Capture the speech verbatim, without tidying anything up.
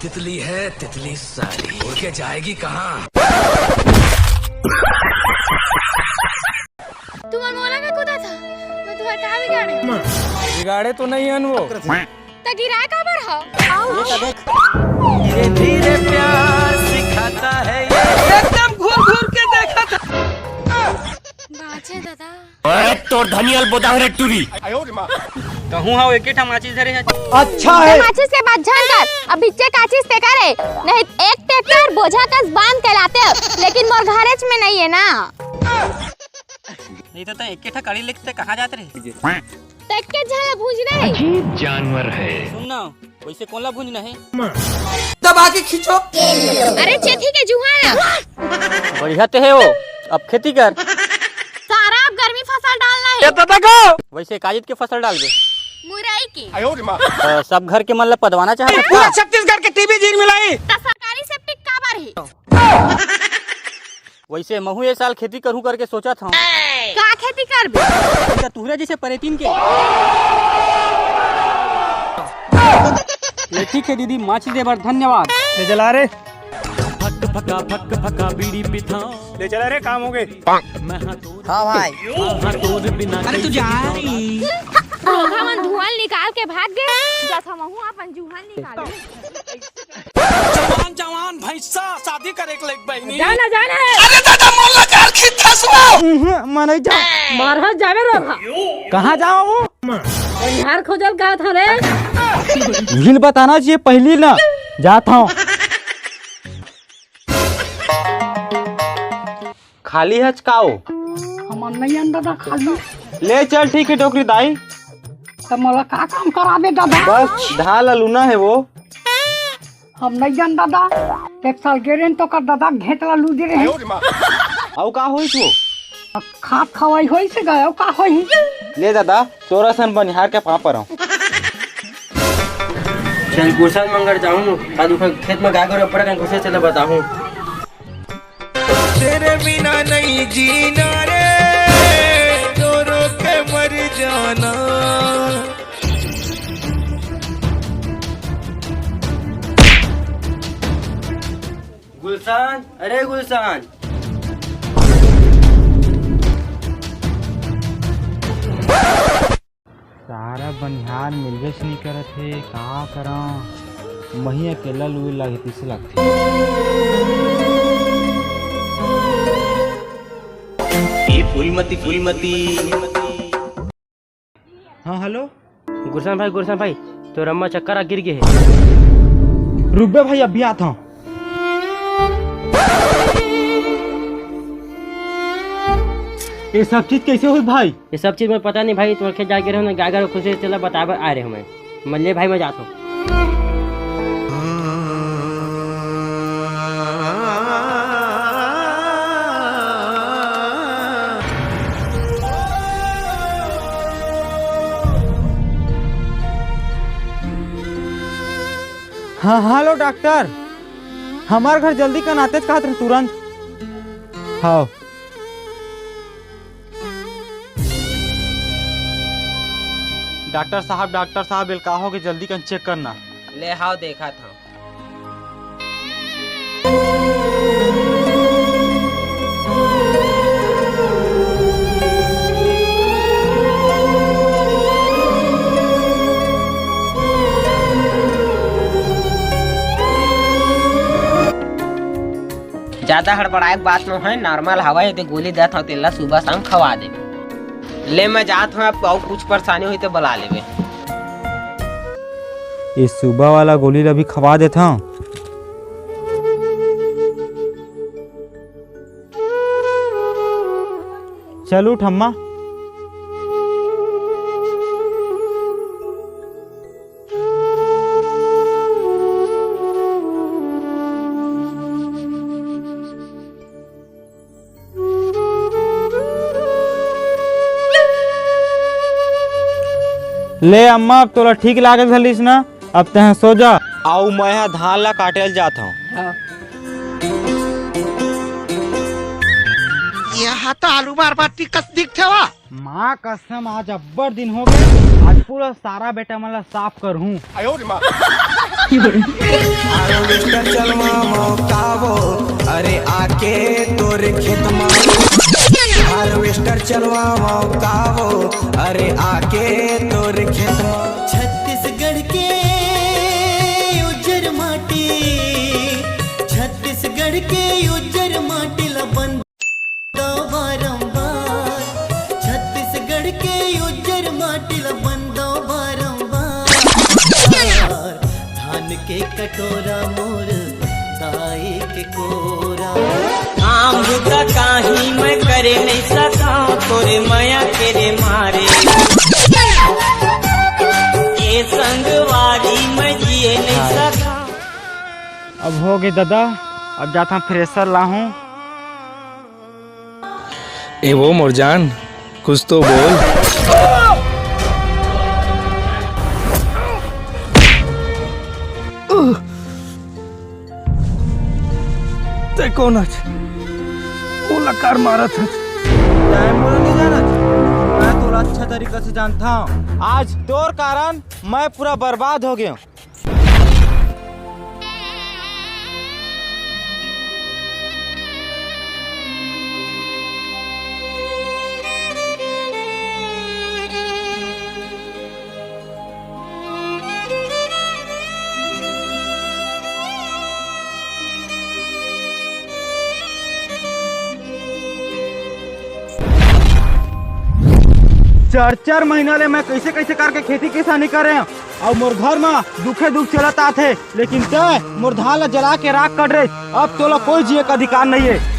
तितली है तितली साली, उड़ के जाएगी कहाँ? तुमन मोला का कुदाथा? मैं तुहर का बिगाड़े? बिगाड़े तो नहीं हन वो। त गिराए काबर ह? ये धीरे प्यार सिखाता है ये। एकदम घूर घूर के देखा था। बाँचे दादा। अरे तोर धनियल बोदा रे टूरी। कहूँ हव एके ठा माचिस धरे हे। अच्छा है। माचिस के बात झन कर, अब बिच्चे काचिस ते करे, नहीं एक ट्रैक्टर बोझा कस बांध के लाते, लेकिन मोर घरेच में नहीं है ना। नहीं तो, तो एके ठा कड़ी लेके कहाँ जात रहे? तक के झला भूंजना है। अजीब जानवर है। सुन ना, वैसे कोन ला भूंजना है? दबा के खींचो। अरे चेथी के जुहा ला। बढ़िया ते है वो, अब खेती कर। सारा अब गर्मी फसल डालना है। ये तो देखो। वैसे काजित के फसल डालबे? मुरई के। अ, सब घर के मन ला पदवाना चाहत पूरा का? छत्तीसगढ़ के टीबी जीन मिलाई। त सरकारी सेप्टिक काबर है? वैसे महू ये साल खेती करूँ करके सोचत हूँ। का खेती करबे? तुहरे जैसे परेतीन के। ले ठीक है दीदी, माची दे बर धन्यवाद। ले चला रे। फक फका फक फका बीड़ी पिथाओ। ले चला रे, काम हो गए। मैं हाँ तो हाँ भाई। हाँ तो बिना अरे तू जा रही। रोधा मन धुआं निकाल के भाग गए, जथा महू अपन जुहान निकाल। जवान जवान भैंसा शादी करे के लायक बहनी। जाना जाना है। अरे दादा मोर ला कार खींच था सुआ। उहुं, मैं नहीं जाऊँ। मारहत जावे रो था। कहाँ जाओ वो? बनिहार खोजल का था रे। भील बताना चाहिए पहली ना। जाता हूँ। खाली हच का ओ? हमन नहीं आन दादा खाली। ले चल ठीक है डोकरी दाई। त मोला का काम कराबे दादा? बस धान ला लूना है वो। हम नहीं जान दादा। एक साल गेरेन तो कर दादा घेत ला लूदे रहे। अउ का होइस वो? खात खवाई होइस गा, अउ का होही? ले दादा तोरा सन बनिहार के पाँव परौं। चल गुरसान मंगर जाहूँ, का दुख खेत में गाय गोरु अब्बड़ कन घुसे चले बताहूँ। तेरे बिना नहीं जीना रे, रो रो के मर जाना। गुलशान, अरे गुलशान। सारा बनिहार मिलबेच नइ करत हे, का करंव? मही अकेल्ला लुए लागथे तइसे लागथे। ए फूलमती, फूलमती। हाँ, हेलो। गुरसान भाई, गुरसान भाई, तोर अम्मा चक्कर आ गिर गे हे। रुकबे भाई, अभी आत हंव। ये सब चीज कैसे होइस भाई? ये सब चीज मैं पता नहीं भाई, तुम्हारे खेत जाके रहो ना, गाय गरु खुशी से चला बताए बर आ रहे हो मैं। मैं ले भाई, मैं जाता हूँ। हाँ, हेलो डॉक्टर, हमार घर जल्दी कन आतेच कहत रहे तुरंत। हाँ। डॉक्टर साहब, डॉक्टर साहब, एला का होगे, जल्दी कन चेक करना। ले हाव, देखत हंव। जादा हड़बड़ाए के बात नोहे, नॉर्मल हवय, ते गोली देत हंव, तेला सुबह शाम खवा देबे। ले मैं जात हंव, अब अउ कुछ परेशानी होही ते बला लेबे। ये सुबह वाला गोली ला भी खवा देत हंव। चल उठ अम्मा। ले अम्मा, अब तोला ठीक लागे धलिस ना, अब तैं सो जा। अउ मैं ह धान ला काटे ल जात हंव। हाँ। यहाँ तो आलू मार मार टिकस दिखथे वा। माँ कसम, आज अब्बड़ दिन हो गए, आज पूरा सारा बेटा मन ला साफ करहूँ। आयो रे माँ। हार्वेस्टर चलवावो कावो, अरे आके तोर खेत मा। हार्वेस्टर चलवावो कावो, अरे आके तोर खेत मा। छत्तीसगढ़ के उज्जर माटी, छत्तीसगढ़ के उज्जर माटी ला बंद बारंबार, छत्तीसगढ़ के उज्जर माटी ला बंदो बारंबार। धान के कटोरा मोर दाई के कोरा। काम बुता काही मैं करे नहीं सका, तोरे मया के रे मारे, ये संगवारी मैं जिए नहीं सका। अब हो गई दादा, अब जाता फ्रेशर लाहूं। ए वो मोर जान, कुछ तो बोल। तै कौन हच? ओला कार मारत हच? तै मोला नहीं जानत? मैं तोला अच्छा तरीका से जानता हूँ। आज तोर कारण मैं पूरा बर्बाद हो गया हूँ। चार चार महीना ले मैं कैसे कैसे करके खेती किसानी करे हूँ, अउ मोर घर मा दुखे दुख चलत आथे, लेकिन तै मोर धान ला जला के राख कर रे। अब तोला कोई जिए का अधिकार नहीं है।